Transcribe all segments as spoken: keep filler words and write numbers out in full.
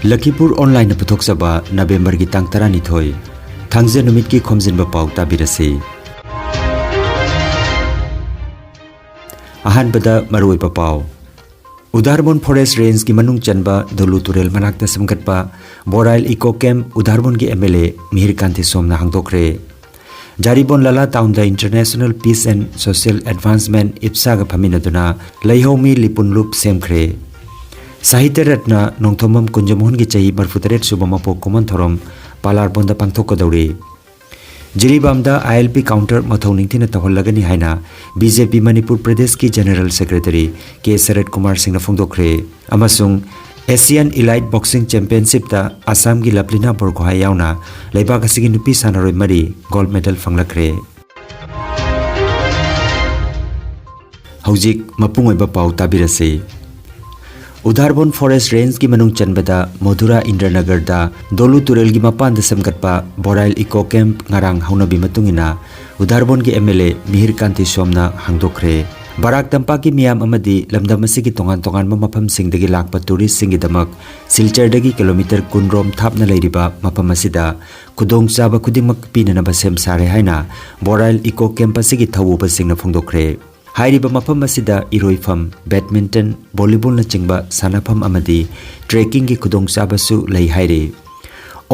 ꯂꯈꯤꯄꯨꯔ ꯑꯣꯟꯂꯥꯏꯟꯅ ꯄꯨꯊꯣꯛꯆꯕ ꯅꯕꯦꯝꯕꯔꯒꯤ ꯇꯥꯡ ꯇꯔꯥꯅꯤꯊꯣꯏ, ꯊꯥꯡꯖ ꯅꯨꯃꯤꯠꯀꯤ ꯈꯣꯝꯖꯤꯟꯕ ꯄꯥꯎ ꯇꯥꯕꯤꯔꯁꯤ꯫ ꯑꯍꯥꯟꯕꯗ ꯃꯔꯨꯑꯣꯏꯕ ꯄꯥꯎ꯫ ꯎꯗꯥꯔꯕꯣꯟ ꯐꯣꯔꯦꯁ ꯔꯦꯟꯖꯀꯤ ꯃꯅꯨꯡ ꯆꯟꯕ ꯗꯣꯂꯨ ꯇꯨꯔꯦꯜ ꯃꯅꯥꯛꯇ ꯁꯦꯝꯒꯠꯄ ꯕꯣꯔꯥꯏꯜ ꯏꯀꯣ ꯀꯦꯝꯞ ꯎꯗꯥꯔꯕꯣꯟꯒꯤ M L A Mihir Kanti ꯁꯣꯝꯅ ꯍꯥꯡꯗꯣꯛꯈ꯭ꯔꯦ꯫ Jiribam ꯂꯥꯂꯥ ꯇꯥꯎꯟꯗ International Peace and Social Advancement, ꯏꯞꯁꯥꯒ ꯐꯝꯃꯤꯟꯅꯗꯨꯅ ꯂꯩꯍꯧꯃꯤ ꯂꯤꯄꯨꯟ ꯂꯨꯞ ꯁꯦꯝꯈ꯭ꯔꯦ꯫ ꯁꯥꯍꯤꯇ꯭ꯌ ꯔꯠꯅ ꯅꯣꯡꯊꯣꯝꯕꯝ ꯀꯨꯟꯖꯃꯣꯍꯟꯒꯤ ꯆꯍꯤ ꯃꯔꯤꯐꯨꯇꯔꯦꯠ ꯁꯨꯕ ꯃꯄꯣꯛ ꯀꯨꯝꯑꯣꯟ ꯊꯧꯔꯝ ꯄꯥꯂꯥꯔꯕꯣꯟꯗ ꯄꯥꯡꯊꯣꯛꯀꯗꯧꯔꯤ꯫ ꯖꯤꯔꯤꯕꯥꯝꯗ ꯑꯥꯏ ꯑꯦꯜ ꯄꯤ ꯀꯥꯎꯟꯇꯔ ꯃꯊꯧ ꯅꯤꯡꯊꯤꯅ ꯇꯧꯍꯜꯂꯒꯅꯤ ꯍꯥꯏꯅ ꯕꯤ ꯖꯦ ꯄꯤ ꯃꯅꯤꯄꯨꯔ ꯄ꯭ꯔꯗꯦꯁꯀꯤ ꯖꯦꯅꯔꯦꯜ ꯁꯦꯀ꯭ꯔꯦꯇꯔꯤ ꯀꯦ ꯁꯔꯠ ꯀꯨꯃꯥꯔ ꯁꯤꯡꯅ ꯐꯣꯡꯗꯣꯛꯈ꯭ꯔꯦ꯫ ꯑꯃꯁꯨꯡ ꯑꯦꯁꯤꯌꯥꯟ ꯏꯂꯥꯏꯠ ꯕꯣꯛꯁꯤꯡ ꯆꯦꯝꯄꯤꯌꯟꯁꯤꯞꯇ ꯑꯁꯥꯝꯒꯤ ꯂꯕ꯭ꯂꯤꯅꯥ ꯕꯣꯔꯒꯣꯍꯥꯏ ꯌꯥꯎꯅ ꯂꯩꯕꯥꯛ ꯑꯁꯤꯒꯤ ꯅꯨꯄꯤ ꯁꯥꯟꯅꯔꯣꯏ ꯃꯔꯤ ꯒꯣꯜꯗ ꯃꯦꯗꯜ ꯐꯪꯂꯛꯈ꯭ꯔꯦ꯫ ꯍꯧꯖꯤꯛ ꯃꯄꯨꯡ ꯑꯣꯏꯕ ꯄꯥꯎ ꯇꯥꯕꯤꯔꯁꯤ꯫ ꯎꯗꯥꯔꯕꯣꯟ ꯐꯣꯔꯦꯁ ꯔꯦꯟꯖꯀꯤ ꯃꯅꯨꯡ ꯆꯟꯕꯗ ꯃꯣꯙꯨꯔꯥ ꯏꯟꯗ꯭ꯔꯅꯒꯔꯗ ꯗꯣꯂꯨ ꯇꯨꯔꯦꯜꯒꯤ ꯃꯄꯥꯟꯗ ꯁꯦꯝꯒꯠꯄ ꯕꯣꯔꯥꯏꯜ ꯏꯀꯣ ꯀꯦꯝꯞ ꯉꯔꯥꯡ ꯍꯧꯅꯕꯤ ꯃꯇꯨꯡ ꯏꯟꯅ ꯎꯗꯥꯔꯕꯣꯟꯒꯤ M L A Mihir Kanti ꯁꯣꯝꯅ ꯍꯥꯡꯗꯣꯛꯈ꯭ꯔꯦ꯫ ꯕꯔꯥꯛ ꯇꯝꯄꯥꯛꯀꯤ ꯃꯤꯌꯥꯝ ꯑꯃꯗꯤ ꯂꯝꯗꯝ ꯑꯁꯤꯒꯤ ꯇꯣꯉꯥꯟ ꯇꯣꯉꯥꯟꯕ ꯃꯐꯝꯁꯤꯡꯗꯒꯤ ꯂꯥꯛꯄ ꯇꯨꯔꯤꯁꯁꯤꯡꯒꯤꯗꯃꯛ ꯁꯤꯜꯆꯔꯗꯒꯤ ꯀꯤꯂꯣꯃꯤꯇꯔ ꯀꯨꯟ ꯔꯣꯝ ꯊꯥꯞꯅ ꯂꯩꯔꯤꯕ ꯃꯐꯝ ꯑꯁꯤꯗ ꯈꯨꯗꯣꯡꯆꯥꯕ ꯈꯨꯗꯤꯡꯃꯛ ꯄꯤꯅꯅꯕ ꯁꯦꯝ ꯁꯥꯔꯦ ꯍꯥꯏꯅ ꯕꯣꯔꯥꯏꯜ ꯏꯀꯣ ꯀꯦꯝꯞ ꯑꯁꯤꯒꯤ ꯊꯧꯎꯕꯁꯤꯡꯅ ꯐꯣꯡꯗꯣꯛꯈ꯭ꯔꯦ꯫ ꯍꯥꯏꯔꯤꯕ ꯃꯐꯝ ꯑꯁꯤꯗ ꯏꯔꯣꯏꯐꯝ, ꯕꯦꯗꯃꯤꯟꯇꯟ, ꯚꯣꯂꯤꯕꯣꯜꯅꯆꯤꯡꯕ ꯁꯥꯟꯅꯐꯝ ꯑꯃꯗꯤ ꯇ꯭ꯔꯦꯛꯀꯤꯡꯒꯤ ꯈꯨꯗꯣꯡꯆꯥꯕꯁꯨ ꯂꯩ ꯍꯥꯏꯔꯤ꯫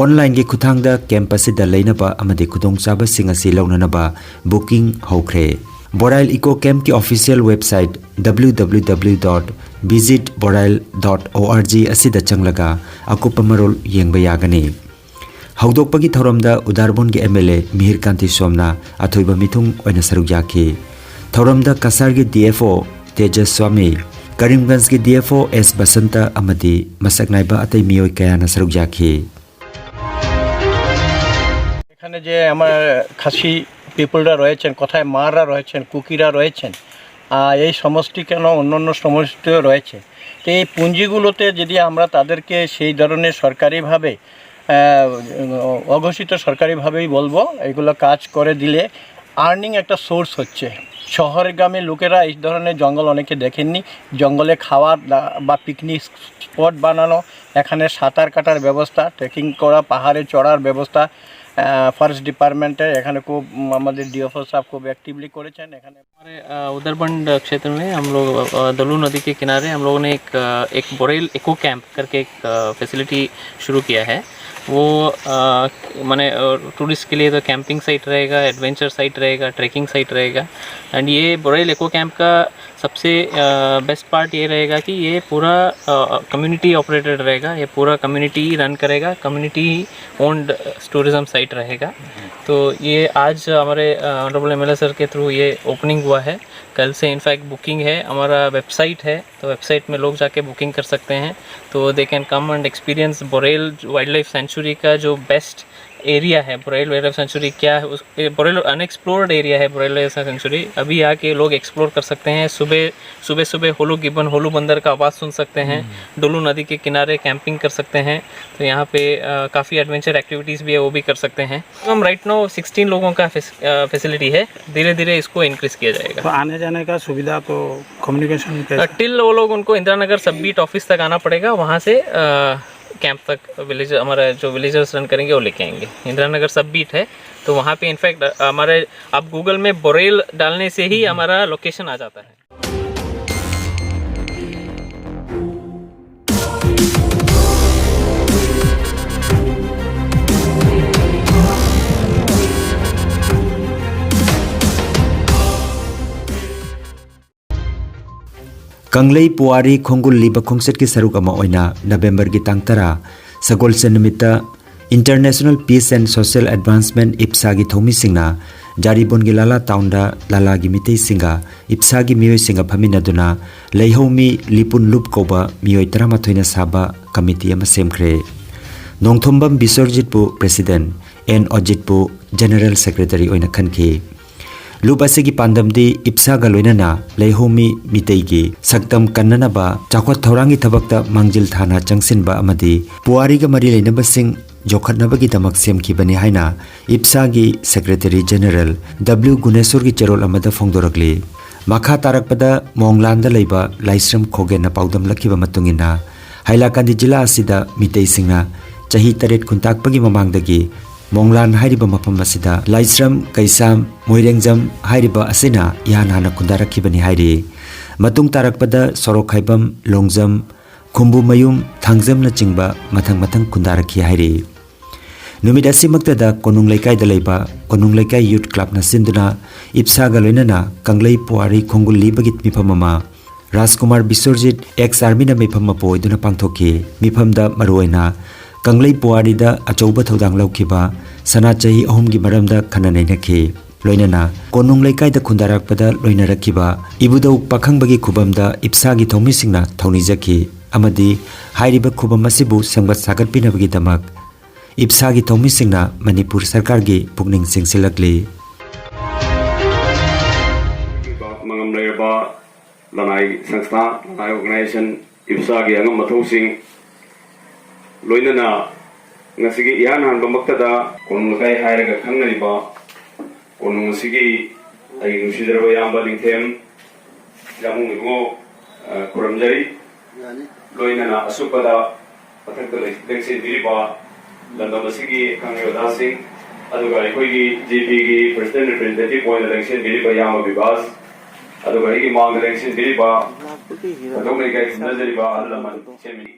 ꯑꯣꯟꯂꯥꯏꯟꯒꯤ ꯈꯨꯠꯊꯥꯡꯗ ꯀꯦꯝꯞ ꯑꯁꯤꯗ ꯂꯩꯅꯕ ꯑꯃꯗꯤ ꯈꯨꯗꯣꯡꯆꯥꯕꯁꯤꯡ ꯑꯁꯤ ꯂꯧꯅꯅꯕ ꯕꯨꯀꯤꯡ ꯍꯧꯈ꯭ꯔꯦ꯫ ꯕꯣꯔꯥꯏꯜ ꯏꯀꯣ ꯀꯦꯝꯞꯀꯤ official website W W W dot visit borail dot org ꯑꯁꯤꯗ ꯆꯪꯂꯒ ꯑꯀꯨꯞꯄ ꯃꯔꯣꯜ ꯌꯦꯡꯕ ꯌꯥꯒꯅꯤ꯫ ꯍꯧꯗꯣꯛꯄꯒꯤ ꯊꯧꯔꯝꯗ ꯎꯗꯥꯔꯕꯣꯟꯒꯤ M L A Mihir Kanti ꯁꯣꯝꯅ ꯑꯊꯣꯏꯕ ꯃꯤꯊꯨꯡ ꯑꯣꯏꯅ ꯁꯔꯨꯛ ꯌꯥꯈꯤ꯫ ꯊꯧꯔꯝꯗ ꯀꯁꯥꯔꯒꯤ D F O Tejas swami, ꯀꯔꯤꯝꯒꯟꯖꯒꯤ D F O ꯑꯦꯁ ꯕꯁꯟꯇ ꯑꯃꯗꯤ ꯃꯁꯛ ꯅꯥꯏꯕ ꯑꯇꯩ ꯃꯤꯑꯣꯏ ꯀꯌꯥꯅ ꯁꯔꯨꯛ ꯌꯥꯈꯤ꯫ এখানে যে আমার খাসি পিপলরা রয়েছেন, কথায় মাররা রয়েছেন, কুকিরা রয়েছেন, আহ, এই সমষ্টি কেন অন্য অন্য সমষ্টিও রয়েছে, তো এই পুঞ্জিগুলোতে যদি আমরা তাদেরকে সেই ধরনের সরকারিভাবে, আহ, অঘোষিত সরকারিভাবেই বলবো, এগুলো কাজ করে দিলে আর্নিং একটা সোর্স হচ্ছে। শহরগামী লোকেরা এই ধরনের জঙ্গল অনেকে দেখেননি। জঙ্গলে খাওয়ার দা- বা পিকনিক স্পট বানানো, এখানে সাঁতার কাটার ব্যবস্থা, ট্রেকিং করা, পাহাড়ে চড়ার ব্যবস্থা। ফরেস্ট ডিপার্টমেন্টে এখানে খুব উম, আমাদের ডিএফও সাহেব খুব অ্যাক্টিভলি করেছেন এখানে। हमारे, अ, उदरबंड क्षेत्र में हम लोग, अ, दलू नदी के किनारे हम लोगों ने एक, अ, एक बोरेल इको कैंप करके एक फैसिलिटी शुरू किया है। वो, अ, माने, अ, टूरिस्ट के लिए तो कैंपिंग साइट रहेगा, एडवेंचर साइट रहेगा, ट्रैकिंग साइट रहेगा। एंड ये बोरेल इको कैंप का सबसे बेस्ट पार्ट ये रहेगा कि ये पूरा कम्युनिटी ऑपरेटेड रहेगा। ये पूरा कम्युनिटी रन करेगा, कम्युनिटी ओन्ड टूरिज्म साइट रहेगा। तो ये आज हमारे ऑनरेबल एमएलए सर के थ्रू ये ओपनिंग हुआ है। कल से इनफैक्ट बुकिंग है, हमारा वेबसाइट है, तो वेबसाइट में लोग जाके बुकिंग कर सकते हैं। तो they can come and experience Borail wildlife sanctuary का जो बेस्ट एरिया है। बोरेल वाइल्ड लाइफ सेंचुरी क्या है, उस बोरेल अनएक्सप्लोर्ड एरिया है। बोरेल वाइल्ड लाइफ सेंचुरी अभी आके लोग एक्सप्लोर कर सकते हैं। सुबह सुबह सुबह होलू गिबन, होलू बंदर का आवाज़ सुन सकते हैं। डोलू नदी के किनारे कैंपिंग कर सकते हैं। तो यहाँ पे काफ़ी एडवेंचर एक्टिविटीज़ भी है, वो भी कर सकते हैं। हम राइट नाउ सिक्सटीन लोगों का फैसिलिटी है। धीरे धीरे इसको इंक्रीज किया जाएगा। तो आने जाने का सुविधा तो कम्युनिकेशन कैसे? टिल वो लोग, उनको इंदिरा नगर सब बीट ऑफिस तक आना पड़ेगा। वहाँ से कैंप तक विलेज, हमारा जो विलेजर्स रन करेंगे वो लेके आएंगे। इंदिरा नगर सब बीट है, तो वहाँ पे इनफैक्ट हमारे आप गूगल में बोरेल डालने से ही हमारा लोकेशन आ जाता है। ꯀꯪꯂꯩ ꯄꯨꯋꯥꯔꯤ ꯈꯣꯡꯒꯨꯜ ꯂꯤꯕ ꯈꯣꯡꯆꯠꯀꯤ ꯁꯔꯨꯛ ꯑꯃ ꯑꯣꯏꯅ ꯅꯕꯦꯝꯕꯔꯒꯤ ꯇꯥꯡ ꯇꯔꯥ, ꯁꯒꯣꯜꯁꯦꯟ ꯅꯨꯃꯤꯠꯇ International Peace and Social Advancement, ꯏꯞꯁꯥꯒꯤ ꯊꯧꯃꯤꯁꯤꯡꯅ ꯖꯥꯔꯤꯕꯣꯟꯒꯤ ꯂꯥꯂꯥ ꯇꯥꯎꯟꯗ ꯂꯥꯂꯥꯒꯤ ꯃꯤꯇꯩꯁꯤꯡꯒ ꯏꯞꯁꯥꯒꯤ ꯃꯤꯑꯣꯏꯁꯤꯡꯒ ꯐꯝꯃꯤꯟꯅꯗꯨꯅ ꯂꯩꯍꯧꯃꯤ ꯂꯤꯄꯨꯟ ꯂꯨꯞ ꯀꯧꯕ ꯃꯤꯑꯣꯏ ꯇꯔꯥꯃꯥꯊꯣꯏꯅ ꯁꯥꯕ ꯀꯃꯤꯇꯤ ꯑꯃ ꯁꯦꯝꯈ꯭ꯔꯦ꯫ ꯅꯣꯡꯊꯣꯝꯕꯝ ꯕꯤꯁ꯭ꯋꯔꯖꯤꯠꯄꯨ ꯄ꯭ꯔꯦꯁꯤꯗꯦꯟ, ꯑꯦꯟ ꯑꯣꯖꯤꯠꯄꯨ ꯖꯦꯅꯔꯦꯜ ꯁꯦꯀ꯭ꯔꯦꯇꯔꯤ ꯑꯣꯏꯅ ꯈꯟꯈꯤ꯫ ꯂꯨꯞ ꯑꯁꯤꯒꯤ ꯄꯥꯟꯗꯝꯗꯤ ꯏꯞꯁꯥꯒ ꯂꯣꯏꯅꯅ ꯂꯩꯍꯧꯃꯤ ꯃꯤꯇꯩꯒꯤ ꯁꯛꯇꯝ ꯀꯟꯅꯅꯕ ꯆꯥꯎꯈꯠ ꯊꯧꯔꯥꯡꯒꯤ ꯊꯕꯛꯇ ꯃꯥꯡꯖꯤꯜ ꯊꯥꯅ ꯆꯪꯁꯤꯟꯕ ꯑꯃꯗꯤ ꯄꯨꯋꯥꯔꯤꯒ ꯃꯔꯤ ꯂꯩꯅꯕꯁꯤꯡ ꯌꯣꯛꯈꯠꯅꯕꯒꯤꯗꯃꯛ ꯁꯦꯝꯈꯤꯕꯅꯤ ꯍꯥꯏꯅ ꯏꯞꯁꯥꯒꯤ Secretary General W ꯒꯨꯅꯦꯁꯣꯔꯒꯤ ꯆꯦꯔꯣꯜ ꯑꯃꯗ ꯐꯣꯡꯗꯣꯔꯛꯂꯤ꯫ ꯃꯈꯥ ꯇꯥꯔꯛꯄꯗ ꯃꯣꯡꯂꯥꯟꯗ ꯂꯩꯕ ꯂꯥꯏꯁ꯭ꯔꯝ ꯈꯣꯒꯦꯟꯅ ꯄꯥꯎꯗꯝꯂꯛꯈꯤꯕ ꯃꯇꯨꯡ ꯏꯟꯅ, ꯍꯥꯏꯂꯥꯀꯥꯟꯗꯤ ꯖꯤꯂꯥ ꯑꯁꯤꯗ ꯃꯤꯇꯩꯁꯤꯡꯅ ꯆꯍꯤ ꯇꯔꯦꯠ ꯈꯨꯟꯇꯥꯛꯄꯒꯤ ꯃꯃꯥꯡꯗꯒꯤ ꯃꯣꯡꯂꯥꯟ ꯍꯥꯏꯔꯤꯕ ꯃꯐꯝ ꯑꯁꯤꯗ ꯂꯥꯏꯁ꯭ꯔꯝ, ꯀꯩꯁꯥꯝ, ꯃꯣꯏꯔꯦꯡꯖꯝ ꯍꯥꯏꯔꯤꯕ ꯑꯁꯤꯅ ꯏꯍꯥꯟ ꯍꯥꯟꯅ ꯈꯨꯟꯗꯥꯔꯛꯈꯤꯕꯅꯤ ꯍꯥꯏꯔꯤ꯫ ꯃꯇꯨꯡ ꯇꯥꯔꯛꯄꯗ ꯁꯣꯔꯣꯛꯈꯥꯏꯕꯝ, ꯂꯣꯡꯖꯝ, ꯈꯨꯝꯕꯨꯃꯌꯨꯝ, ꯊꯥꯡꯖꯝꯅꯆꯤꯡꯕ ꯃꯊꯪ ꯃꯊꯪ ꯈꯨꯟꯗꯥꯔꯛꯈꯤ ꯍꯥꯏꯔꯤ꯫ ꯅꯨꯃꯤꯠ ꯑꯁꯤꯃꯛꯇꯗ ꯀꯣꯅꯨꯡ ꯂꯩꯀꯥꯏꯗ ꯂꯩꯕ ꯀꯣꯅꯨꯡ ꯂꯩꯀꯥꯏ Youth Clubꯅ ꯁꯤꯟꯗꯨꯅ ꯏꯞꯁꯥꯒ ꯂꯣꯏꯅꯅ ꯀꯪꯂꯩ ꯄꯨꯋꯥꯔꯤ ꯈꯣꯡꯒꯨꯜ ꯂꯤꯕꯒꯤ ꯃꯤꯐꯝ ꯑꯃ, ꯔꯥꯖꯀꯨꯃꯥꯔ ꯕꯤꯁ꯭ꯋꯔꯖꯤꯠ, ex armyꯅ ꯃꯤꯐꯝ ꯃꯄꯨ ꯑꯣꯏꯗꯨꯅ ꯄꯥꯡꯊꯣꯛꯈꯤ꯫ ꯃꯤꯐꯝꯗ ꯃꯔꯨꯑꯣꯏꯅ ꯀꯪꯂꯩ ꯄꯨꯋꯥꯔꯤꯗ ꯑꯆꯧꯕ ꯊꯧꯗꯥꯡ ꯂꯧꯈꯤꯕ ꯁꯅꯥ ꯆꯍꯤ ꯑꯍꯨꯝꯒꯤ ꯃꯔꯝꯗ ꯈꯟꯅ ꯅꯩꯅꯈꯤ꯫ ꯂꯣꯏꯅꯅ ꯀꯣꯅꯨꯡ ꯂꯩꯀꯥꯏꯗ ꯈꯨꯟꯗꯥꯔꯛꯄꯗ ꯂꯣꯏꯅꯔꯛꯈꯤꯕ ꯏꯕꯨꯙꯧ ꯄꯥꯈꯪꯕꯒꯤ ꯈꯨꯕꯝꯗ ꯏꯞꯁꯥꯒꯤ ꯊꯧꯃꯤꯁꯤꯡꯅ ꯊꯧꯅꯤꯖꯈꯤ ꯑꯃꯗꯤ ꯍꯥꯏꯔꯤꯕ ꯈꯨꯕꯝ ꯑꯁꯤꯕꯨ ꯁꯦꯝꯒꯠ ꯁꯥꯒꯠꯄꯤꯅꯕꯒꯤꯗꯃꯛ ꯏꯞꯁꯥꯒꯤ ꯊꯧꯃꯤꯁꯤꯡꯅ ꯃꯅꯤꯄꯨꯔ ꯁꯔꯀꯥꯔꯒꯤ ꯄꯨꯛꯅꯤꯡ ꯆꯤꯡꯁꯤꯜꯂꯛꯂꯤ꯫ ꯃꯉꯝ ꯂꯩꯔꯕ ꯂꯅꯥꯏ ꯁꯪꯁꯊꯥ, ꯂꯅꯥꯏ organization, ꯏꯞꯁꯥꯒꯤ ꯑꯉꯝ ꯑꯊꯧꯁꯤꯡ, ꯂꯣꯏꯅꯅ ꯉꯁꯤꯒꯤ ꯏꯍꯥꯟ ꯍꯥꯟꯕꯃꯛꯇꯗ ꯀꯣꯅꯨꯡ ꯂꯩꯀꯥꯏ ꯍꯥꯏꯔꯒ ꯈꯪꯅꯔꯤꯕ ꯀꯣꯅꯨꯡ ꯑꯁꯤꯒꯤ ꯑꯩꯒꯤ ꯅꯨꯡꯁꯤꯖꯔꯕ ꯏꯌꯥꯝꯕ ꯅꯤꯡꯊꯦꯝ ꯌꯥꯃꯨꯡ ꯏꯕꯨꯡꯉꯣ, ꯑ, ꯈꯨꯔꯨꯝꯖꯔꯤ꯫ ꯂꯣꯏꯅꯅ ꯑꯁꯨꯛꯄꯗ ꯃꯊꯛꯇ ꯂꯩ-, ꯂꯦꯡꯁꯤꯟꯕꯤꯔꯤꯕ ꯂꯝꯗꯝ ꯑꯁꯤꯒꯤ ꯈꯪꯍꯩ ꯑꯣꯖꯥꯁꯤꯡ, ꯑꯗꯨꯒ ꯑꯩꯈꯣꯏꯒꯤ GPꯒꯤ President Representative ꯑꯣꯏꯅ ꯂꯦꯡꯁꯤꯟꯕꯤꯔꯤꯕ ꯏꯌꯥꯝꯕ ꯕꯤꯕꯥꯁ, ꯑꯗꯨꯒ ꯑꯩꯒꯤ ꯃꯥꯡꯗ ꯂꯦꯡꯁꯤꯟꯕꯤꯔꯤꯕ ꯈꯨꯗꯣꯡ ꯂꯩꯀꯥꯏ ꯈꯨꯝꯅꯖꯔꯤꯕ ꯑꯍꯜ ꯂꯃꯟ ꯁꯦꯝꯕꯤ꯫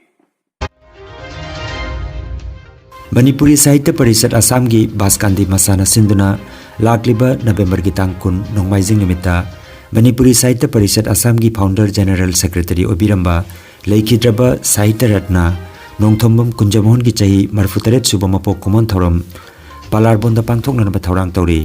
ꯃꯅꯤꯄꯨꯔꯤ ꯁꯥꯍꯤꯇ꯭ꯌ ꯄꯔꯤꯁꯠ ꯑꯁꯥꯝꯒꯤ ꯕꯥꯁꯀꯥꯟꯗꯤ ꯃꯁꯥꯅ ꯁꯤꯟꯗꯨꯅ ꯂꯥꯛꯂꯤꯕ ꯅꯕꯦꯝꯕꯔꯒꯤ ꯇꯥꯡ ꯀꯨꯟ ꯅꯣꯡꯃꯥꯏꯖꯤꯡ ꯅꯨꯃꯤꯠꯇ ꯃꯅꯤꯄꯨꯔꯤ ꯁꯥꯍꯤꯇ꯭ꯌ ꯄꯔꯤꯁꯠ ꯑꯁꯥꯝꯒꯤ Founder General Secretary ꯑꯣꯏꯕꯤꯔꯝꯕ ꯂꯩꯈꯤꯗ꯭ꯔꯕ ꯁꯥꯍꯤꯇ꯭ꯌ ꯔꯠꯅ ꯅꯣꯡꯊꯣꯝꯕꯝ ꯀꯨꯟꯖꯃꯣꯍꯟꯒꯤ ꯆꯍꯤ ꯃꯔꯤꯐꯨ ꯇꯔꯦꯠ ꯁꯨꯕ ꯃꯄꯣꯛ ꯀꯨꯝꯑꯣꯟ ꯊꯧꯔꯝ ꯄꯥꯂꯥꯔꯕꯣꯟꯗ ꯄꯥꯡꯊꯣꯛꯅꯅꯕ ꯊꯧꯔꯥꯡ ꯇꯧꯔꯤ꯫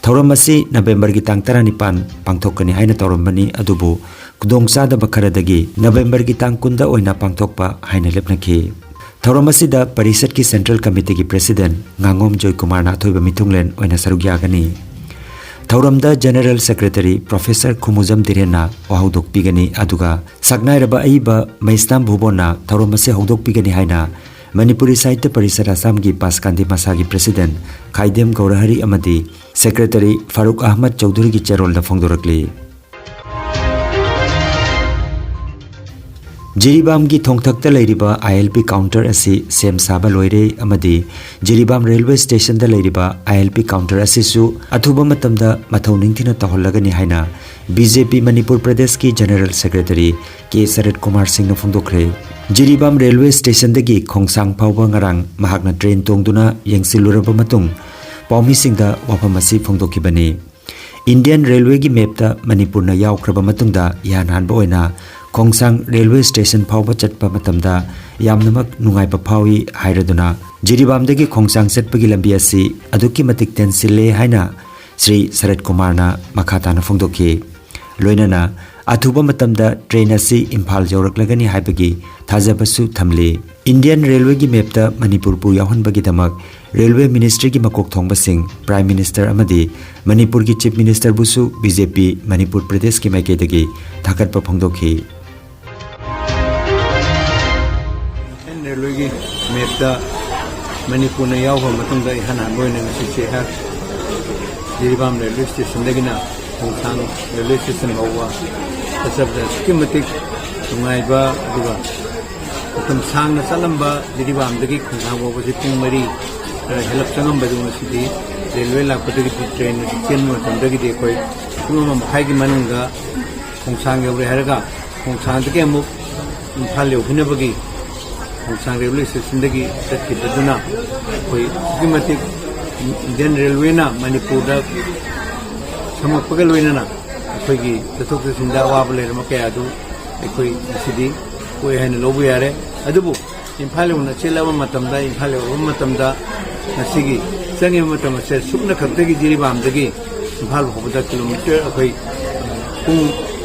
ꯊꯧꯔꯝ ꯑꯁꯤ ꯅꯕꯦꯝꯕꯔꯒꯤ ꯇꯥꯡ ꯇꯔꯥꯅꯤꯄꯥꯟ ꯄꯥꯡꯊꯣꯛꯀꯅꯤ ꯍꯥꯏꯅ ꯇꯧꯔꯝꯕꯅꯤ, ꯑꯗꯨꯕꯨ ꯈꯨꯗꯣꯡꯆꯥꯗꯕ ꯈꯔꯗꯒꯤ ꯅꯕꯦꯝꯕꯔꯒꯤ ꯇꯥꯡ ꯀꯨꯟꯗ ꯑꯣꯏꯅ ꯄꯥꯡꯊꯣꯛꯄ ꯍꯥꯏꯅ ꯂꯦꯞꯅꯈꯤ꯫ ꯊꯧꯔꯝ ꯑꯁꯤꯗ ꯄꯔꯤꯁꯠꯀꯤ Central Committeeꯒꯤ President ꯉꯥꯉꯣꯝ ꯖꯣꯏꯀꯨꯃꯥꯔꯅ ꯑꯊꯣꯏꯕ ꯃꯤꯊꯨꯡꯂꯦꯟ ꯑꯣꯏꯅ ꯁꯔꯨꯛ ꯌꯥꯒꯅꯤ꯫ ꯊꯧꯔꯝꯗ General Secretary Professor ꯈꯨꯃꯨꯖꯝ ꯙꯤꯔꯦꯟꯅ ꯋꯥꯍꯧꯗꯣꯛꯄꯤꯒꯅꯤ, ꯑꯗꯨꯒ ꯁꯛꯅꯥꯏꯔꯕ ꯑꯏꯕ ꯃꯩꯁꯅꯥꯝ ꯚꯨꯕꯣꯟꯅ ꯊꯧꯔꯝ ꯑꯁꯤ ꯍꯧꯗꯣꯛꯄꯤꯒꯅꯤ ꯍꯥꯏꯅ ꯃꯅꯤꯄꯨꯔꯤ ꯁꯥꯍꯤꯇ꯭ꯌ ꯄꯔꯤꯁꯠ ꯑꯁꯥꯝꯒꯤ ꯄꯥꯁꯀꯥꯟꯗꯤ ꯃꯁꯥꯒꯤ ꯄ꯭ꯔꯦꯁꯤꯗꯦꯟꯠ ꯈꯥꯏꯗꯦꯝ ꯒꯧꯔꯍꯔꯤ ꯑꯃꯗꯤ ꯁꯦꯀ꯭ꯔꯦꯇꯔꯤ ꯐꯥꯔꯨꯛ ꯑꯍꯃꯗ ꯆꯧꯙꯨꯔꯤꯒꯤ ꯆꯦꯔꯣꯜꯗ ꯐꯣꯡꯗꯣꯔꯛꯂꯤ꯫ ꯖꯤꯔꯤꯕꯥꯝꯒꯤ ꯊꯣꯡꯊꯛꯇ ꯂꯩꯔꯤꯕ ꯑꯥꯏ ꯑꯦꯜ ꯄꯤ ꯀꯥꯎꯟꯇꯔ ꯑꯁꯤ ꯁꯦꯝ ꯁꯥꯕ ꯂꯣꯏꯔꯦ ꯑꯃꯗꯤ ꯖꯤꯔꯤꯕꯥꯝ ꯔꯦꯜꯋꯦ ꯁ꯭ꯇꯦꯁꯟꯗ ꯂꯩꯔꯤꯕ ꯑꯥꯏ ꯑꯦꯜ ꯄꯤ ꯀꯥꯎꯟꯇꯔ ꯑꯁꯤꯁꯨ ꯑꯊꯨꯕ ꯃꯇꯝꯗ ꯃꯊꯧ ꯅꯤꯡꯊꯤꯅ ꯇꯧꯍꯜꯂꯒꯅꯤ ꯍꯥꯏꯅ ꯕꯤ ꯖꯦ ꯄꯤ ꯃꯅꯤꯄꯨꯔ ꯄ꯭ꯔꯗꯦꯁꯀꯤ ꯖꯦꯅꯔꯦꯜ ꯁꯦꯀ꯭ꯔꯦꯇꯔꯤ ꯀꯦ ꯁꯔꯠ ꯀꯨꯃꯥꯔ ꯁꯤꯡꯅ ꯐꯣꯡꯗꯣꯛꯈ꯭ꯔꯦ꯫ ꯖꯤꯔꯤꯕꯥꯝ ꯔꯦꯜꯋꯦ ꯁ꯭ꯇꯦꯁꯟꯗꯒꯤ ꯈꯣꯡꯁꯥꯡ ꯐꯥꯎꯕ ꯉꯔꯥꯡ ꯃꯍꯥꯛꯅ ꯇ꯭ꯔꯦꯟ ꯇꯣꯡꯗꯨꯅ ꯌꯦꯡꯁꯤꯜꯂꯨꯔꯕ ꯃꯇꯨꯡ ꯄꯥꯎꯃꯤꯁꯤꯡꯗ ꯋꯥꯐꯝ ꯑꯁꯤ ꯐꯣꯡꯗꯣꯛꯈꯤꯕꯅꯤ꯫ ꯏꯟꯗꯤꯌꯟ ꯔꯦꯜꯋꯦꯒꯤ ꯃꯦꯞꯇ ꯃꯅꯤꯄꯨꯔꯅ ꯌꯥꯎꯈ꯭ꯔꯕ ꯃꯇꯨꯡꯗ ꯏꯍꯥꯟ ꯍꯥꯟꯕ ꯑꯣꯏꯅ ꯈꯣꯡꯁꯥꯡ ꯔꯦꯜꯋꯦ ꯁ꯭ꯇꯦꯁꯟ ꯐꯥꯎꯕ ꯆꯠꯄ ꯃꯇꯝꯗ ꯌꯥꯝꯅꯃꯛ ꯅꯨꯡꯉꯥꯏꯕ ꯐꯥꯎꯏ ꯍꯥꯏꯔꯗꯨꯅ ꯖꯤꯔꯤꯕꯥꯝꯗꯒꯤ ꯈꯣꯡꯁꯥꯡ ꯆꯠꯄꯒꯤ ꯂꯝꯕꯤ ꯑꯁꯤ ꯑꯗꯨꯛꯀꯤ ꯃꯇꯤꯛ ꯇꯦꯟꯁꯤꯜꯂꯦ ꯍꯥꯏꯅ ꯁ꯭ꯔꯤ ꯁꯔꯠ ꯀꯨꯃꯥꯔꯅ ꯃꯈꯥ ꯇꯥꯅ ꯐꯣꯡꯗꯣꯛꯈꯤ꯫ ꯂꯣꯏꯅꯅ ꯑꯊꯨꯕ ꯃꯇꯝꯗ ꯇ꯭ꯔꯦꯟ ꯑꯁꯤ ꯏꯝꯐꯥꯜ ꯌꯧꯔꯛꯂꯒꯅꯤ ꯍꯥꯏꯕꯒꯤ ꯊꯥꯖꯕꯁꯨ ꯊꯝꯂꯤ꯫ ꯏꯟꯗꯤꯌꯟ ꯔꯦꯜꯋꯦꯒꯤ ꯃꯦꯞꯇ ꯃꯅꯤꯄꯨꯔꯕꯨ ꯌꯥꯎꯍꯟꯕꯒꯤꯗꯃꯛ ꯔꯦꯜꯋꯦ ꯃꯤꯅꯤꯁꯇ꯭ꯔꯤꯒꯤ ꯃꯀꯣꯛ ꯊꯣꯡꯕꯁꯤꯡ, ꯄ꯭ꯔꯥꯏꯝ ꯃꯤꯅꯤꯁꯇꯔ ꯑꯃꯗꯤ ꯃꯅꯤꯄꯨꯔꯒꯤ ꯆꯤꯐ ꯃꯤꯅꯤꯁꯇꯔꯕꯨꯁꯨ ꯕꯤ ꯖꯦ ꯄꯤ ꯃꯅꯤꯄꯨꯔ ꯄ꯭ꯔꯗꯦꯁꯀꯤ ꯃꯥꯏꯀꯩꯗꯒꯤ ꯊꯥꯒꯠꯄ ꯐꯣꯡꯗꯣꯛꯈꯤ꯫ ꯏꯟꯗꯤꯌꯟ ꯔꯦꯜꯋꯦꯒꯤ ꯃꯦꯞꯇ ꯃꯅꯤꯄꯨꯔꯅ ꯌꯥꯎꯈ꯭ꯔ ꯃꯇꯨꯡꯗ ꯏꯍꯥꯟ ꯍꯥꯟꯕ ꯑꯣꯏꯅ ꯉꯁꯤꯁꯦ ꯑꯩꯍꯥꯛ ꯖꯤꯔꯤꯕꯥꯝ ꯔꯦꯜꯋꯦ ꯁ꯭ꯇꯦꯁꯟꯗꯒꯤꯅ ꯈꯣꯡꯁꯥꯡ ꯔꯦꯜꯋꯦ ꯁ꯭ꯇꯦꯁꯟ ꯐꯥꯎꯕ ꯆꯠꯆꯕꯗ ꯑꯁꯨꯛꯀꯤ ꯃꯇꯤꯛ ꯅꯨꯡꯉꯥꯏꯕ, ꯑꯗꯨꯒ ꯃꯇꯝ ꯁꯥꯡꯅ ꯆꯠꯂꯝꯕ ꯖꯤꯔꯤꯕꯥꯝꯗꯒꯤ ꯈꯣꯡꯁꯥꯡ ꯐꯥꯎꯕꯁꯤ ꯄꯨꯡ ꯃꯔꯤ ꯈꯔ ꯍꯦꯜꯂꯞ ꯆꯪꯉꯝꯕꯗꯨ ꯉꯁꯤꯗꯤ ꯔꯦꯜꯋꯦ ꯂꯥꯛꯄꯗꯒꯤꯗꯤ, ꯇ꯭ꯔꯦꯟ ꯑꯁꯤ ꯆꯦꯟꯕ ꯃꯇꯝꯗꯒꯤꯗꯤ ꯑꯩꯈꯣꯏ ꯄꯨꯡ ꯑꯃ ꯃꯈꯥꯏꯒꯤ ꯃꯅꯨꯡꯗ ꯈꯣꯡꯁꯥꯡ ꯌꯧꯔꯦ ꯍꯥꯏꯔꯒ ꯈꯣꯡꯁꯥꯡꯗꯒꯤ ꯑꯃꯨꯛ ꯏꯝꯐꯥꯜ ꯌꯧꯈꯤꯅꯕꯒꯤ ꯈꯣꯡꯁꯥꯡ ꯔꯦꯜꯋꯦ ꯁ꯭ꯇꯦꯁꯟꯗꯒꯤ ꯆꯠꯈꯤꯕꯗꯨꯅ ꯑꯩꯈꯣꯏ ꯑꯁꯨꯛꯀꯤ ꯃꯇꯤꯛ ꯏꯟꯗꯤꯌꯟ ꯔꯦꯜꯋꯦꯅ ꯃꯅꯤꯄꯨꯔꯗ ꯁꯝꯃꯛꯄꯒ ꯂꯣꯏꯅꯅ ꯑꯩꯈꯣꯏꯒꯤ ꯆꯠꯊꯣꯛ ꯆꯠꯁꯤꯟꯗ ꯑꯋꯥꯕ ꯂꯩꯔꯝꯕ ꯀꯌꯥ ꯑꯗꯨ ꯑꯩꯈꯣꯏ ꯉꯁꯤꯗꯤ ꯀꯣꯛꯑꯦ ꯍꯥꯏꯅ ꯂꯧꯕ ꯌꯥꯔꯦ꯫ ꯑꯗꯨꯕꯨ ꯏꯝꯐꯥꯜ ꯌꯧꯅ ꯆꯦꯜꯂꯕ ꯃꯇꯝꯗ, ꯏꯝꯐꯥꯜ ꯌꯧꯔꯕ ꯃꯇꯝꯗ ꯉꯁꯤꯒꯤ ꯆꯪꯉꯤꯕ ꯃꯇꯝ ꯑꯁꯦ ꯁꯨꯞꯅ ꯈꯛꯇꯒꯤ ꯖꯤꯔꯤꯕꯥꯝꯗꯒꯤ ꯏꯝꯐꯥꯜ ꯐꯥꯎꯕꯗ ꯀꯤꯂꯣꯃꯤꯇꯔ ꯑꯩꯈꯣꯏ ꯄꯨꯡ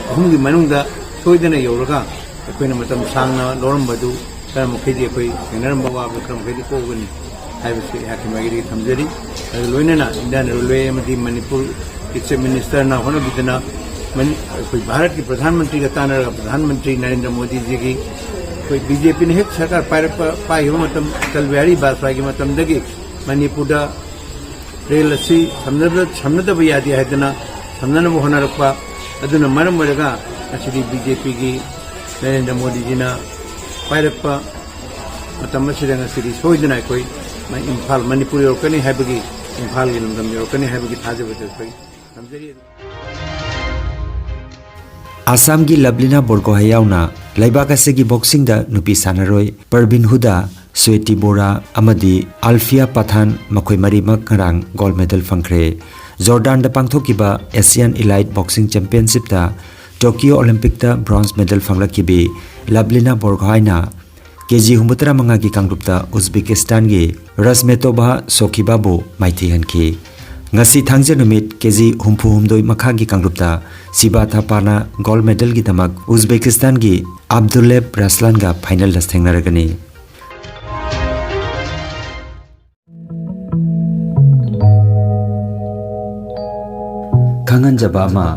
ꯑꯍꯨꯝꯒꯤ ꯃꯅꯨꯡꯗ ꯁꯣꯏꯗꯅ ꯌꯧꯔꯒ ꯑꯩꯈꯣꯏꯅ ꯃꯇꯝ ꯁꯥꯡꯅ ꯂꯧꯔꯝꯕꯗꯨ ꯈꯔ ꯃꯈꯩꯗꯤ, ꯑꯩꯈꯣꯏ ꯊꯦꯡꯅꯔꯝꯕ ꯑꯋꯥꯕ ꯈꯔ ꯃꯈꯩꯗꯤ ꯀꯣꯛꯀꯅꯤ ꯍꯥꯏꯕꯁꯤ ꯑꯩꯍꯥꯛꯀꯤ ꯃꯥꯏꯀꯩꯗꯒꯤ ꯊꯝꯖꯔꯤ꯫ ꯑꯗꯨ ꯂꯣꯏꯅꯅ ꯏꯟꯗꯤꯌꯟ ꯔꯦꯜꯋꯦ ꯑꯃꯗꯤ ꯃꯅꯤꯄꯨꯔꯒꯤ ꯆꯤꯐ ꯃꯤꯅꯤꯁꯇꯔꯅ ꯍꯣꯠꯅꯕꯤꯗꯅ ꯃꯅꯤ-, ꯑꯩꯈꯣꯏ ꯚꯥꯔꯠꯀꯤ ꯄ꯭ꯔꯙꯥꯟ ꯃꯟꯇ꯭ꯔꯤꯒ ꯇꯥꯟꯅꯔꯒ ꯄ꯭ꯔꯙꯥꯟ ꯃꯟꯇ꯭ꯔꯤ ꯅꯔꯦꯟꯗ꯭ꯔ ꯃꯣꯗꯤꯖꯤꯒꯤ ꯑꯩꯈꯣꯏ ꯕꯤ ꯖꯦ ꯄꯤꯅ ꯍꯦꯛ ꯁꯔꯀꯥꯔ ꯄꯥꯏꯔꯛꯄ, ꯄꯥꯏꯈꯤꯕ ꯃꯇꯝ, ꯑꯇꯜ ꯕꯤꯍꯥꯔꯤ ꯕꯥꯖꯄꯥꯏꯒꯤ ꯃꯇꯝꯗꯒꯤ ꯃꯅꯤꯄꯨꯔꯗ ꯔꯦꯜ ꯑꯁꯤ ꯁꯝꯅꯕ, ꯁꯝꯅꯗꯕ ꯌꯥꯗꯦ ꯍꯥꯏꯗꯅ ꯁꯝꯅꯅꯕ ꯍꯣꯠꯅꯔꯛꯄ ꯑꯗꯨꯅ ꯃꯔꯝ ꯑꯣꯏꯔꯒ ꯉꯁꯤꯗꯤ ꯕꯤ ꯖꯦ ꯄꯤꯒꯤ ꯅꯔꯦꯟꯗ꯭ꯔ ꯃꯣꯗꯤꯖꯤꯅ ꯄꯥꯏꯔꯛꯄ ꯃꯇꯝ ꯑꯁꯤꯗ ꯉꯁꯤꯗꯤ ꯁꯣꯏꯗꯅ ꯑꯩꯈꯣꯏ ꯏꯝꯐꯥꯜ, ꯃꯅꯤꯄꯨꯔ ꯌꯧꯔꯛꯀꯅꯤ ꯍꯥꯏꯕꯒꯤ, ꯏꯝꯐꯥꯜꯒꯤ ꯂꯝꯗꯝ ꯌꯧꯔꯛꯀꯅꯤ ꯍꯥꯏꯕꯒꯤ ꯊꯥꯖꯕꯗꯨ ꯑꯩꯈꯣꯏ ꯊꯝꯖꯔꯤ꯫ ꯑꯁꯥꯝꯒꯤ ꯂꯕꯂꯤꯅꯥ ꯕꯣꯔꯒꯣꯍꯥꯏ ꯌꯥꯎꯅ ꯂꯩꯕꯥꯛ ꯑꯁꯤꯒꯤ ꯕꯣꯛꯁꯤꯡꯗ ꯅꯨꯄꯤ ꯁꯥꯟꯅꯔꯣꯏ ꯄꯔꯕꯤꯟ ꯍꯨꯗꯥ, ꯁ꯭ꯋꯦꯇꯤ ꯕꯣꯔꯥ ꯑꯃꯗꯤ ꯑꯜꯐꯤꯌꯥ ꯄꯊꯥꯟ, ꯃꯈꯣꯏ ꯃꯔꯤꯃꯛ ꯉꯔꯥꯡ ꯒꯣꯜ ꯃꯦꯗꯜ ꯐꯪꯈ꯭ꯔꯦ꯫ ꯖꯣꯔꯗꯥꯟꯗ ꯄꯥꯡꯊꯣꯛꯈꯤꯕ ꯑꯦꯁꯤꯌꯥꯟ ꯏꯂꯥꯏꯠ ꯕꯣꯛꯁꯤꯡ ꯆꯦꯝꯄꯤꯌꯟꯁꯤꯞꯇ ꯇꯣꯀꯤꯌꯣ ꯑꯣꯂꯤꯝꯄꯤꯛꯇ ꯕ꯭ꯔꯣꯟꯖ ꯃꯦꯗꯜ ꯐꯪꯂꯛꯈꯤꯕꯤ ꯂꯕꯂꯤꯅꯥ ꯕꯣꯔꯒꯣꯍꯥꯏꯅ ꯀꯦ ꯖꯤ ꯍꯨꯝꯐꯨꯇꯔꯥ ꯃꯉꯥꯒꯤ ꯀꯥꯡꯂꯨꯞꯇ ꯎꯖꯕꯦꯀꯤꯁꯇꯥꯟꯒꯤ ꯔꯁꯃꯦꯇꯣꯚꯥ ꯁꯣꯈꯤꯕꯥꯕꯨ ꯃꯥꯏꯊꯤꯍꯟꯈꯤ꯫ ꯉꯁꯤ ꯊꯥꯡꯖ ꯅꯨꯃꯤꯠ ꯀꯦ ꯖꯤ ꯍꯨꯝꯐꯨ ꯍꯨꯝꯗꯣꯏ ꯃꯈꯥꯒꯤ ꯀꯥꯡꯂꯨꯞꯇ ꯁꯤꯕꯥ ꯊꯥꯄꯥꯅ ꯒꯣꯜ ꯃꯦꯗꯜꯒꯤꯗꯃꯛ ꯎꯖꯕꯦꯀꯤꯁꯇꯥꯟꯒꯤ ꯑꯕꯗꯨꯂꯦꯕ ꯔꯁꯂꯥꯟꯒ ꯐꯥꯏꯅꯦꯜꯗ ꯊꯦꯡꯅꯔꯒꯅꯤ꯫ ꯈꯪꯍꯟꯖꯕ ꯑꯃ,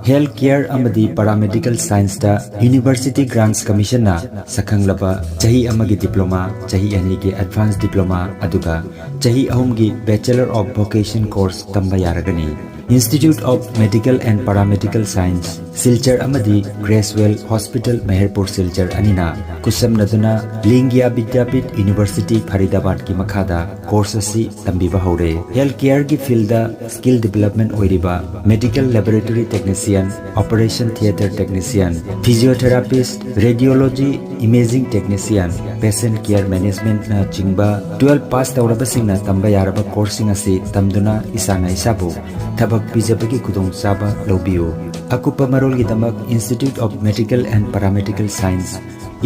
ꯍꯦꯜꯊ ꯀꯦꯌꯔ ꯑꯃꯗꯤ ꯄꯥꯔꯥꯃꯦꯗꯤꯀꯦꯜ ꯁꯥꯏꯟꯁꯇ ꯌꯨꯅꯤꯚꯔꯁꯤꯇꯤ ꯒ꯭ꯔꯥꯟꯠꯁ ꯀꯃꯤꯁꯟꯅ ꯁꯛꯈꯪꯂꯕ ꯆꯍꯤ ꯑꯃꯒꯤ ꯗꯤꯄ꯭ꯂꯣꯃꯥ, ꯆꯍꯤ ꯑꯅꯤꯒꯤ ꯑꯦꯗꯚꯥꯟꯁ ꯗꯤꯄ꯭ꯂꯣꯃꯥ, ꯑꯗꯨꯒ ꯆꯍꯤ ꯑꯍꯨꯝꯒꯤ Bachelor of Vocation course ꯇꯝꯕ ꯌꯥꯔꯒꯅꯤ꯫ Institute of Medical and Paramedical Science, Silchar ꯑꯃꯗꯤ ꯒ꯭ꯔꯦꯁꯋꯦꯜ ꯍꯣꯁꯄꯤꯇꯥꯜ ꯃꯦꯍꯔꯄꯨꯔ ꯁꯤꯜꯆꯔ ꯑꯅꯤꯅ ꯈꯨꯠꯁꯝꯅꯗꯨꯅ ꯂꯤꯡꯒꯤꯌꯥ ꯕꯤꯗ꯭ꯌꯥꯄꯤꯊ ꯌꯨꯅꯤꯚꯔꯁꯤꯇꯤ ꯐꯔꯤꯗꯥꯕꯥꯗꯀꯤ ꯃꯈꯥꯗ ꯀꯣꯔꯁ ꯑꯁꯤ ꯇꯝꯕꯤꯕ ꯍꯧꯔꯦ꯫ ꯍꯦꯜꯊ ꯀꯦꯌꯔꯒꯤ ꯐꯤꯜꯗ ꯁ꯭ꯀꯤꯜ ꯗꯤꯚꯦꯂꯞꯃꯦꯟ ꯑꯣꯏꯔꯤꯕ medical laboratory technician, operation theatre technician, physiotherapist, radiology, imaging technician, patient care ꯃꯦꯅꯦꯖꯃꯦꯟꯠꯅꯆꯤꯡꯕ ꯇꯨꯋꯦꯜꯐ ꯄꯥꯁ ꯇꯧꯔꯕꯁꯤꯡꯅ ꯇꯝꯕ ꯌꯥꯔꯕ ꯀꯣꯔꯁꯁꯤꯡ ꯑꯁꯤ ꯇꯝꯗꯨꯅ ꯏꯁꯥꯅ ꯏꯁꯥꯕꯨ ꯊꯕꯛ ꯄꯤꯖꯕꯒꯤ ꯈꯨꯗꯣꯡꯆꯥꯕ ꯂꯧꯕꯤꯌꯨ꯫ ꯑꯀꯨꯞꯄ ꯃꯔꯣꯜꯒꯤꯗꯃꯛ Institute of Medical and Paramedical Science,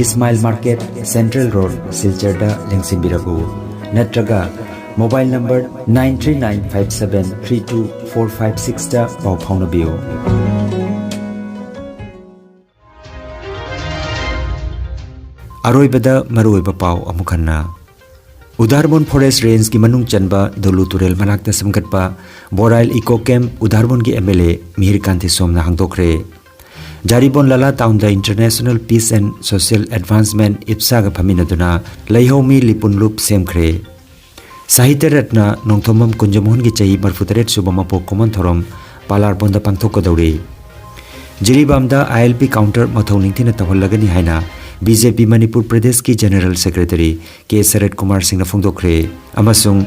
Ismail market, central road, ꯁꯤꯜꯆꯔꯗ ꯂꯦꯡꯁꯤꯟꯕꯤꯔꯛꯎ, ꯅꯠꯇ꯭ꯔꯒ mobile number nine three nine five seven three two four five sixꯇ ꯄꯥꯎ ꯐꯥꯎꯅꯕꯤꯌꯨ꯫ ꯑꯔꯣꯏꯕꯗ ꯃꯔꯨꯑꯣꯏꯕ ꯄꯥꯎ ꯑꯃꯨꯛ ꯍꯟꯅ꯫ ꯎꯗꯥꯔꯕꯣꯟ ꯐꯣꯔꯦꯁ꯭ꯠ ꯔꯦꯟꯖꯀꯤ ꯃꯅꯨꯡ ꯆꯟꯕ ꯗꯣꯂꯨ ꯇꯨꯔꯦꯜ ꯃꯅꯥꯛꯇ ꯁꯦꯝꯒꯠꯄ ꯕꯣꯔꯥꯏꯜ ꯏꯀꯣ ꯀꯦꯝꯞ ꯎꯗꯥꯔꯕꯣꯟꯒꯤ M L A Mihir Kanti ꯁꯣꯝꯅ ꯍꯥꯡꯗꯣꯛꯈ꯭ꯔꯦ꯫ Jiribam ꯂꯥꯂꯥ ꯇꯥꯎꯟꯗ International Peace and Social Advancement, ꯏꯞꯁꯥꯒ ꯐꯝꯃꯤꯟꯅꯗꯨꯅ ꯂꯩꯍꯧꯃꯤ ꯂꯤꯄꯨꯟꯂꯨꯞ ꯁꯦꯝꯈ꯭ꯔꯦ꯫ ꯁꯥꯍꯤꯇ꯭ꯌ ꯔꯠꯅ ꯅꯣꯡꯊꯣꯝꯕꯝ ꯀꯨꯟꯖꯃꯣꯍꯟꯒꯤ ꯆꯍꯤ ꯃꯔꯤꯐꯨꯇꯔꯦꯠ ꯁꯨꯕ ꯃꯄꯣꯛ ꯀꯨꯝꯑꯣꯟ ꯊꯧꯔꯝ ꯄꯥꯂꯥꯔꯕꯣꯟꯗ ꯄꯥꯡꯊꯣꯛꯀꯗꯧꯔꯤ꯫ ꯖꯤꯔꯤꯕꯥꯝꯗ ILP counter ꯃꯊꯧ ꯅꯤꯡꯊꯤꯅ ꯇꯧꯍꯜꯂꯒꯅꯤ ꯍꯥꯏꯅ BJP ꯃꯅꯤꯄꯨꯔ ꯄ꯭ꯔꯗꯦꯁꯀꯤ General Secretary ꯀꯦ ꯁꯔꯠ ꯀꯨꯃꯥꯔ ꯁꯤꯡꯅ ꯐꯣꯡꯗꯣꯛꯈ꯭ꯔꯦ꯫ ꯑꯃꯁꯨꯡ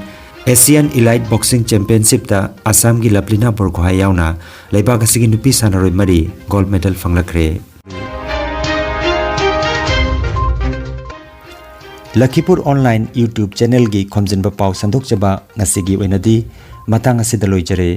Asian Elite Boxing Championshipꯇ ꯑꯁꯥꯝꯒꯤ ꯂꯚꯂꯤꯅꯥ ꯕꯣꯔꯒꯣꯍꯥꯏ ꯌꯥꯎꯅ ꯂꯩꯕꯥꯛ ꯑꯁꯤꯒꯤ ꯅꯨꯄꯤ ꯁꯥꯟꯅꯔꯣꯏ ꯃꯔꯤ gold medal ꯐꯪꯂꯛꯈ꯭ꯔꯦ꯫ ꯂꯈꯤꯄꯨꯔ online YouTube channelꯒꯤ ꯈꯣꯝꯖꯤꯟꯕ ꯄꯥꯎ ꯁꯟꯗꯣꯛꯆꯕ ꯉꯁꯤꯒꯤ ꯑꯣꯏꯅꯗꯤ ꯃꯇꯥꯡ ꯑꯁꯤꯗ ꯂꯣꯏꯖꯔꯦ꯫